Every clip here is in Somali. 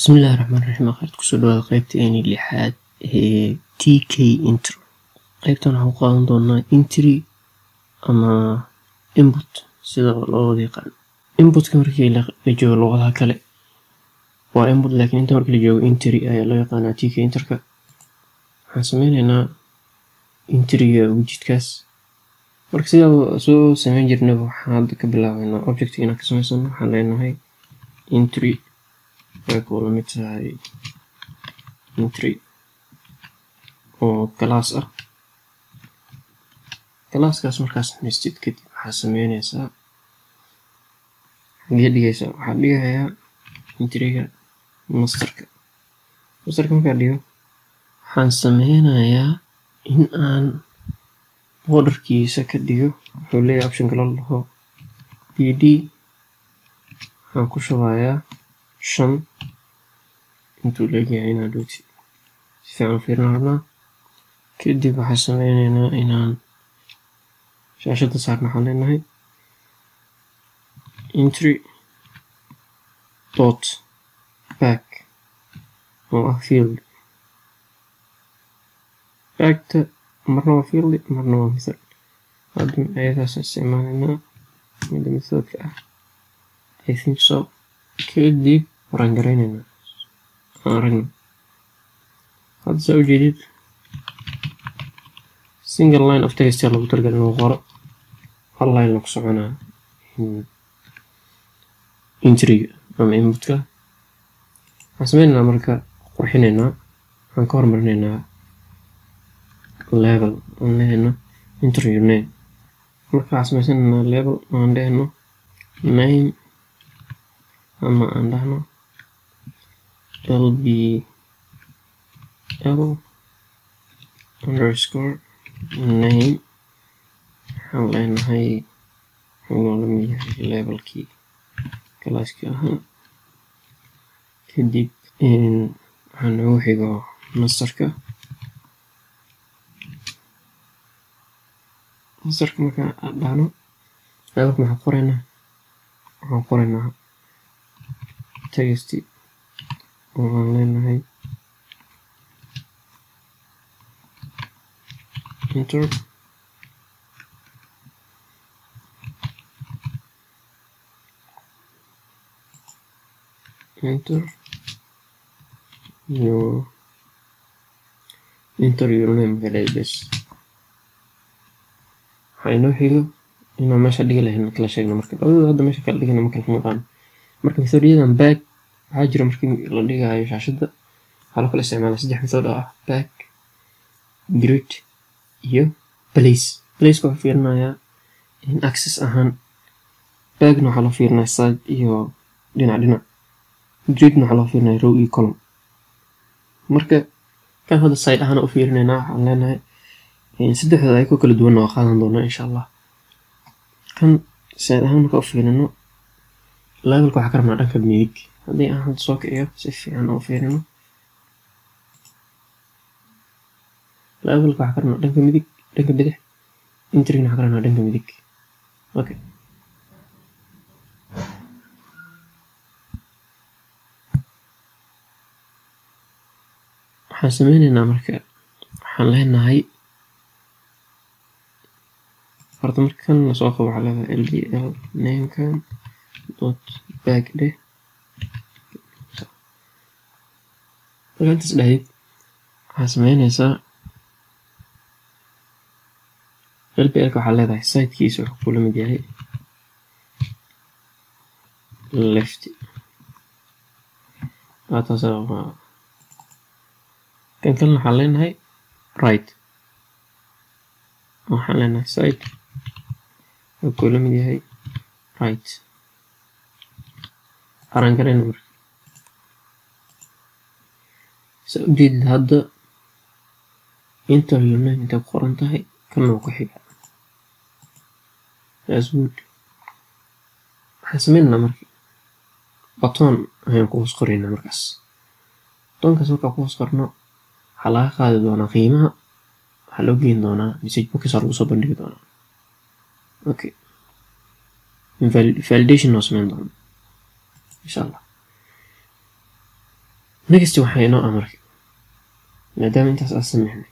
Bismillahi Raxmaani Raxiim. Akhirta kusoo dhawaada qaybteeni lixaad ee Tkinter. Qaybtan waxaan ku qaadan doonaa entry ama input sida loo wada yaqaan. Inputka markii la joogo luqadaha kale waa input, laakiin inta markii la joogo entry ayaa loo yaqaanaa Tkinterka. Waxaan sameyneynaa entryga widgetkaas. Marka sidaa soo sameyn jirnay, waxaan hadda ka bilaabeynaa object inaan ka sameysano. Waxaan leenahay entry way kula mid tahay entry oo class ah. Classkaas markaad samaystid kadib waxaa sameyneysaa, xagee dhigaysaa? Waxaan dhigayaa entryga masterka. Masterka markaan dhigo, waxaan sameynayaa in aan borderkiisa ka dhigo. Wuxuu leeyahay option kale la dhaho bd. Waxaan ku shubayaa 5 intuu leegyahay inaan dhowti si fiican u fiirin rabnaa. Kadib waxaan sameyneynaa inaan shaashadda saarno. Waxaan leenahay entry dot pack oo ah field. Packta marna waa field, marna waa method. Hadda ayadaas isticmaaleynaa, midda methodka ah, I think so. Kadib waraan garayneynaa, aan aragno. Hadda saa ujeedid, single line of text lagu talagalay inuu qoro, hal line ku soconaa entryga ama inputka. Waxaan sameyneynaa marka qurxineynaa, waxaan ka hormarineynaa label aan lehno "Enter your name". Marka waxaan sameysanaynaa label aan dhehno name ama aan dhahno lbl_name. Waxaan leenahay wuxuu la mid yahay labelkii classkii ahaa. Kadib waxaa noogu xigo masterka. Masterka marka aan dhahno labelka, maxaan qoraynaa? Waxaan qoraynaa text oo aan leenahay enter enter your enter your name kale bes. Waxaa inoo xigo inaan meesha dhigi lahayn kala sheegno. Marka labadooda hadda meesha kala dhigana ma kala naqaan. Marka methodyadan pack waxaa jira, markii la dhigayo shaashadda waxaa loo kala isticmaalaa saddex method oo ah pack, grid iyo place. Placeka wuxuu fiirinayaa in axis ahaan, packna waxaa loo fiirinayaa side iyo dhinac dhinac, gridna waxaa loo fiirinaya row iyo column. Marka kan hadda side ahaan u fiirinaynaa. Waxaan leenahay saddexdooda ay ku kala duwanna waa qaadan doonaa insha Allah. Kan side ahaan marka u fiirino, labelka waxaa ka rabnaa dhanka midig. Haddii aan hadda soo kiciyo, si fiican u fiirino, labelka waxaa ka rabnaa dhanka midig, dhanka bidix. Entryna waxaa ka rabnaa dhanka midig. Okay, waxaan sameyneynaa marka, waxaan leenahay horta marka kan lasoo qabo, waxaa leedahay lbl namekan dot pack dheh. Marka intaas dhahdid, waxaa sameyneysaa lblka waxaa leedahay sidekiisa wuxuu kula mid yahay left. Taas kan kalena waxaan leenahay right. Waxaan leenahay side wuxuu kula mid yahay right. Araan garayna. Marka saa ujeedid, hadda "Enter your name" intay ku qoran tahay, kana wuu ku xigaa. That's good. Waxaan sameyneynaa marka button ayaan ku hoos qoraynaa. Markaas buttonkaas markaan ku hoos qorno, waxaa laga qaadi doonaa qiimaha, waxaa loo geyn doonaa message box, lagu soo bandhigi doonaa. Okay, validation noo sameyn doona insha Allah. Next waxaa inoo ah marka maadaama intaas aan sameynay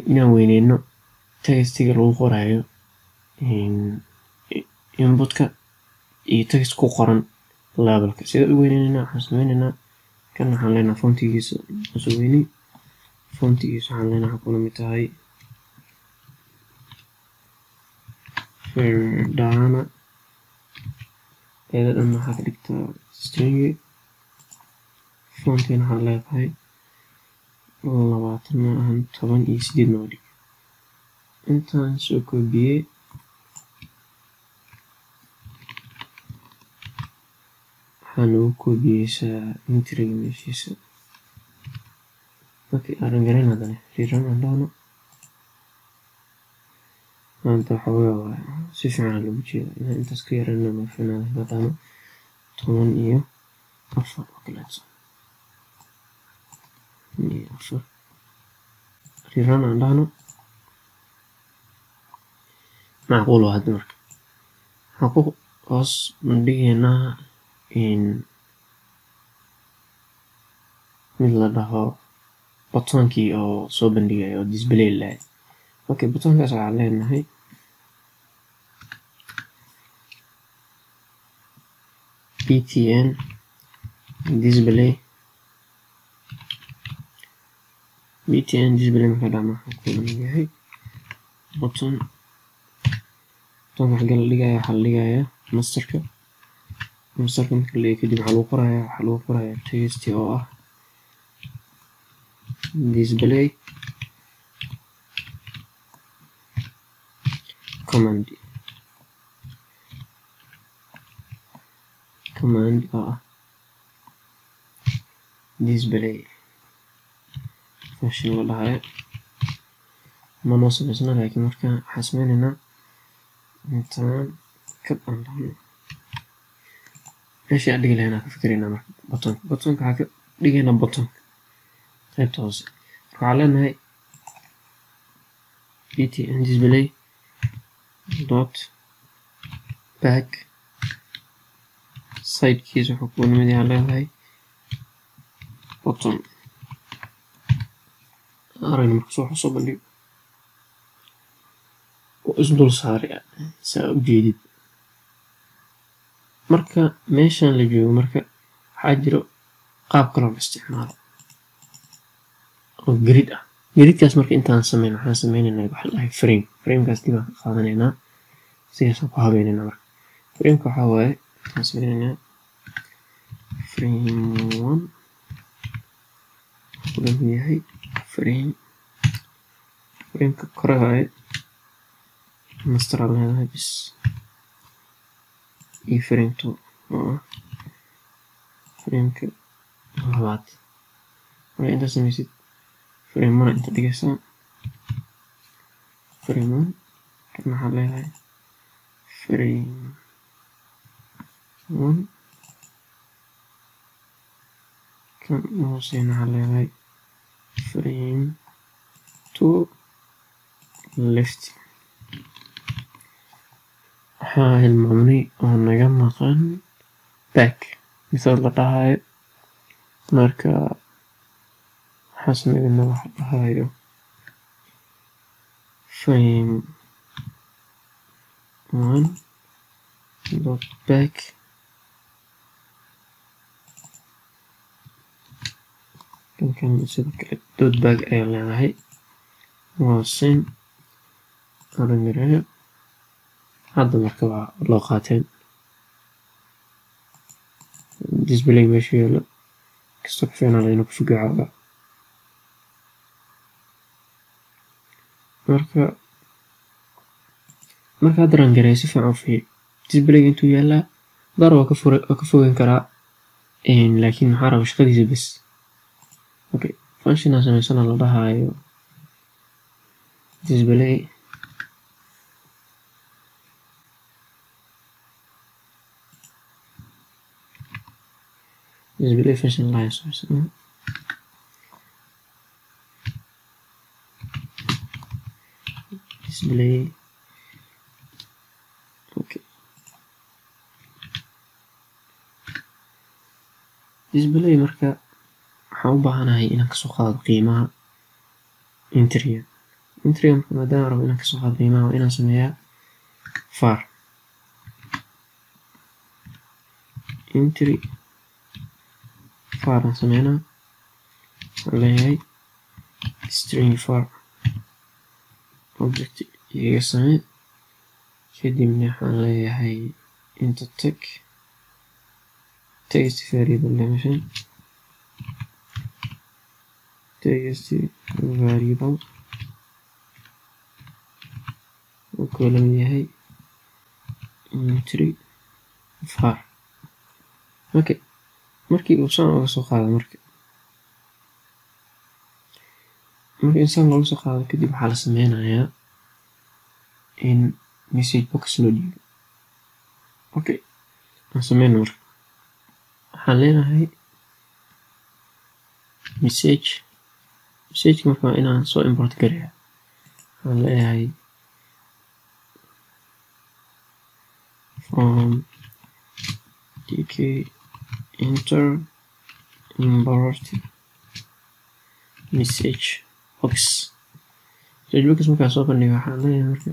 inaan weyneyno textiga lagu qorayo inputka iyo text ku qoran labelka. Sida u weyneynayna waxaan sameynaynaa kan waxaan leenahay fontigiisa soo weyney, fontigiisa waxaan leenahay waxaa kula mid tahay Verdana, eeda dhan waxaa ka dhigtaa string, fontina waxaan leedahay 20 ma ahan 18 noo dhig. Intaan soo koobiyey waxaa noogu koobiyeysaa intriga meeshiisa. Okay, aan garan hadane rerun aan dhahno. Maanta waxoogaa waa si fiican loogu jeedaa inaan intaas ka yarayno ma fiicnaa haddaan dhahno 14 oo kaleeto. 14 rerun aan dhahno macquul waa hadda. Marka waxaan ku hoos bandhigaynaa in mid la dhaho buttonkii oo soo bandhigaya oo display lahay. Okay, buttonkaas waxaan leenahay btn display, btn display marka dhahno waxaa ku lamid yahay button. Buttonka xagee la dhigaya? Waxaa la dhigayaa masterka. Masterka marka la dhigo kadib waxaa lagu qorayaa, waxaa lagu qorayaa text oo ah display command, command oo ah display function la dhahayo ma noo sameysna, laakiin marka waxaan sameynaynaa intaan kad aan dhahno meeshii aan dhigi lahayn aan ka fikiraynaa. Marka buttonka, buttonka waxaa ka dhigaynaa buttonka qaybta hoose. Marka waxaan leenahay btn display dot back sidekiisa wuxuu ku lamid yahay leedahay button. Aragna marka soo soo bandhigo oo isdul saaray saa u jeedid. Marka meeshan la joogo marka waxaa jiro qaab kale oo la isticmaalo oo grid ah. Gridkaas marka intaan sameyn waxaan sameynaynaa waxa la dhahay frame. Framekaas dib aan ka qaadanaynaa sidaasaan ku habeynaynaa. Marka frameka waxaa waaye waxaan sameynaynaa frame 1 wuxuu la mid yahay frame, frameka kore waaye master aan leedahay bis iyo frame 2 oo ah frameka labaad. Marka intaad sameysid frame 1 inta dhigaysaa frame 1, kan waxaad leedahay frame 1, kan hooseena waxaad leedahay frame 2 left. Waxaa hilmaamnay oo naga maqan back method la dhahayo. Marka waxaan sameynaa waxa la dhahayo frame 1 dot back kan sidoo kale dot back ayaa leedahay waa same oran. Hadda marka waa loo qaateen display meesha yaalo kastoo ka fiicnaa inuu ku fogeeyo xoogaa. Marka hadda run gareeyo si fiican u fiiri displayga intuu yaalaa daar waa ka fogeyn karaa, laakiin maxaa raba shaqadiisa bes. Okay, function aan sameysana la dhahayo display display function la dhahayo sameysana. Display okay, Display marka waxaan u baahanahay inaan kasoo qaado qiimaha entry. Entry marka maadaama rabo inaan kasoo qaado qiimaha waa inaan sameeyaa var entry var aan sameynaa. Waxaan leeyahay string var object iga samee. Kadibna waxaan leeyahay inta tag text variable dimension text variable wuxuu la mid yahay entry var. Okay, markii uu saan uga soo qaado marka insaan looga soo qaado kadib waxaa la sameynayaa in message box loo dhiibo. Okay, aan sameyno marka. Waxaan leenahay message marka waa inaan soo import gareeyo. Waxaan leeyahay from tk enter import message box. Message box markaan soo bandhigo waxaan leeyahay marka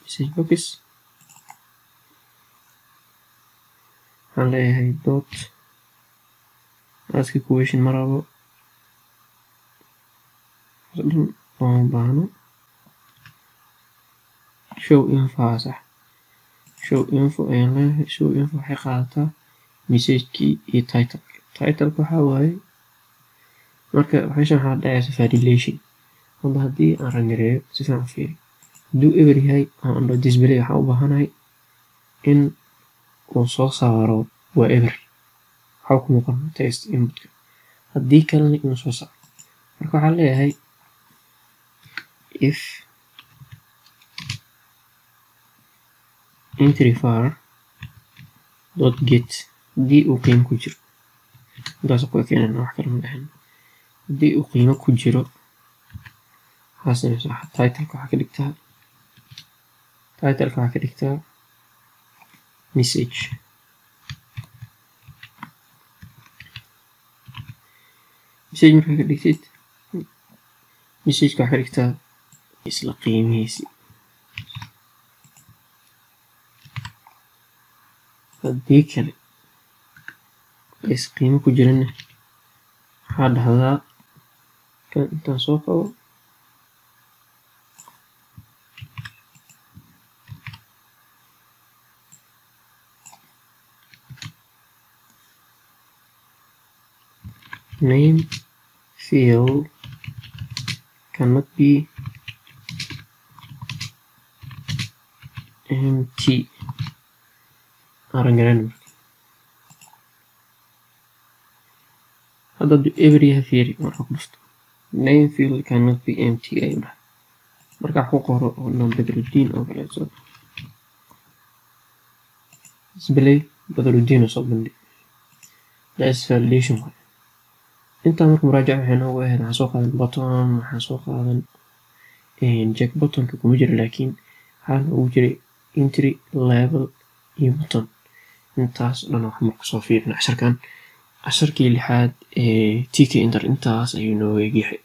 message box waxaan leeyahay dot ask question ma rabo, dhan looma baahno. Show info sax, show info ayaan leeyahay. Show info waxay qaadataa message-kii iyo title. Title-ka waxaa waaye marka meeshan waxaa dhacaysa validation. Hadda haddii aan rangareeyo si fiican u fiiri, hadduu eber yahay aan andho display waxaan u baahanahay in uu soo saaro waa eber, waxaa ku muuqan text input-ka. Haddii kalena inuu soo saaro. Marka waxaan leeyahay if entry var dot get haddii uu qiimo ku jiro, intaas ku keenana wax kale ma dhaxin. Haddii uu qiimo ku jiro waxaa sameysaa title-ka waxaa ka dhigtaa title-ka waxaa ka dhigtaa message. Message markaa ka dhigtid message-ka waxaa ka dhigtaa isla qiimihiisii. Haddii kale is qiimo ku jirin waxaa dhahdaa kan intaan soo qabo name field cannot be empty. Aran garan marka hadda hadduu eber yahay fiiri marka ku dhufto name field cannot be empty ayuu dhahay. Marka wax ku qoro oo dhan Badruddin oo kaleeto display Badruddin oo soo bandhig. That's validation waay. Intaa marka muraajaca waxay noogu ahayd waxaan soo qaadan button, waxaan soo qaadan check button-ka kuma jiro, laakiin waxaa noogu jiray entry level iyo button. Intaas oo dhan wax marka soo fiirin casharkan, casharkii lixaad ee tk enter intaas ayuu noogu egyahay.